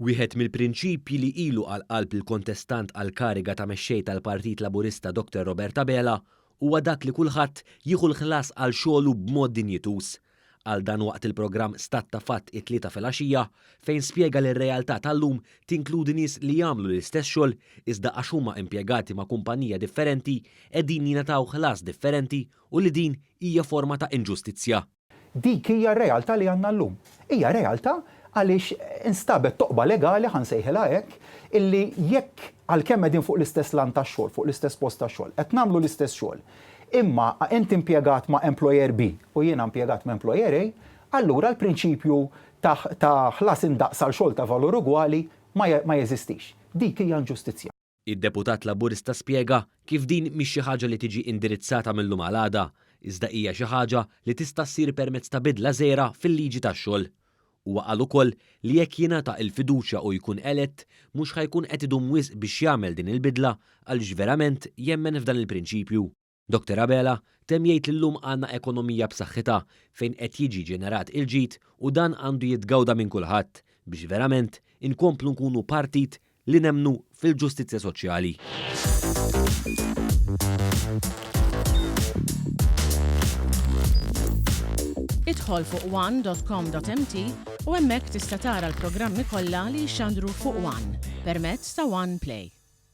Wieħed mill-prinċipji li ilu għal qalb il-kontestant għall-kariga ta' Mexxej tal-Partit Laburista Dr Robert Abela huwa dak li kulħadd jieħu l-ħlas għal xogħlu b'mod dinjituż. Qal dan waqt il-programm Stat ta' Fatt it-Tlieta filgħaxija fejn spjega li r-realtà tal-lum tinkludi nies li jagħmlu l-istess xogħol iżda għax huma impjegati ma' kumpanija differenti qegħdin jingħataw ħlas differenti u li din hija forma ta' inġustizzja. Dik hija r-realtà li għandna llum. Hija realtà għaliex instabet toqba legali, ħa nsejħilha hekk, illi jekk għalkemm qegħdin fuq l-istess lant tax-xogħol, fuq l-istess post tax-xogħol, qed nagħmlu l-istess xogħol, imma int impjegat ma' employer B u jiena impjegat ma' employer A, allura l-prinċipju ta' ħlas indaqs għal xogħol ta' valur ugwali ma jeżistix. Dik hija inġustizzja. Id-deputat Laburista spjega kif din mhix xi ħaġa li tiġi indirizzata mil-lum għal għada, iżda hija xi ħaġa li tista' ssir permezz ta' bidla żgħira fil-liġi tax-xogħol. Huwa qal ukoll li jekk jingħata il-fiduċja u jkun elett, mhux ħa jkun qed idum wisq biex jagħmel din il-bidla għaliex verament jemmen f'dan il-prinċipju. Dottor Abela temm jgħid li llum għandna ekonomija b'saħħitha fejn qed jiġi ġenerat il-ġid u dan għandu jitgawda minn kulħadd biex verament inkomplu nkunu partit li nemmnu fil-ġustizzja soċjali. Idħol fuq one.com.mt u hemmhekk tista' tara l-programmi kollha li jixxandru fuq One permezz ta' One Play.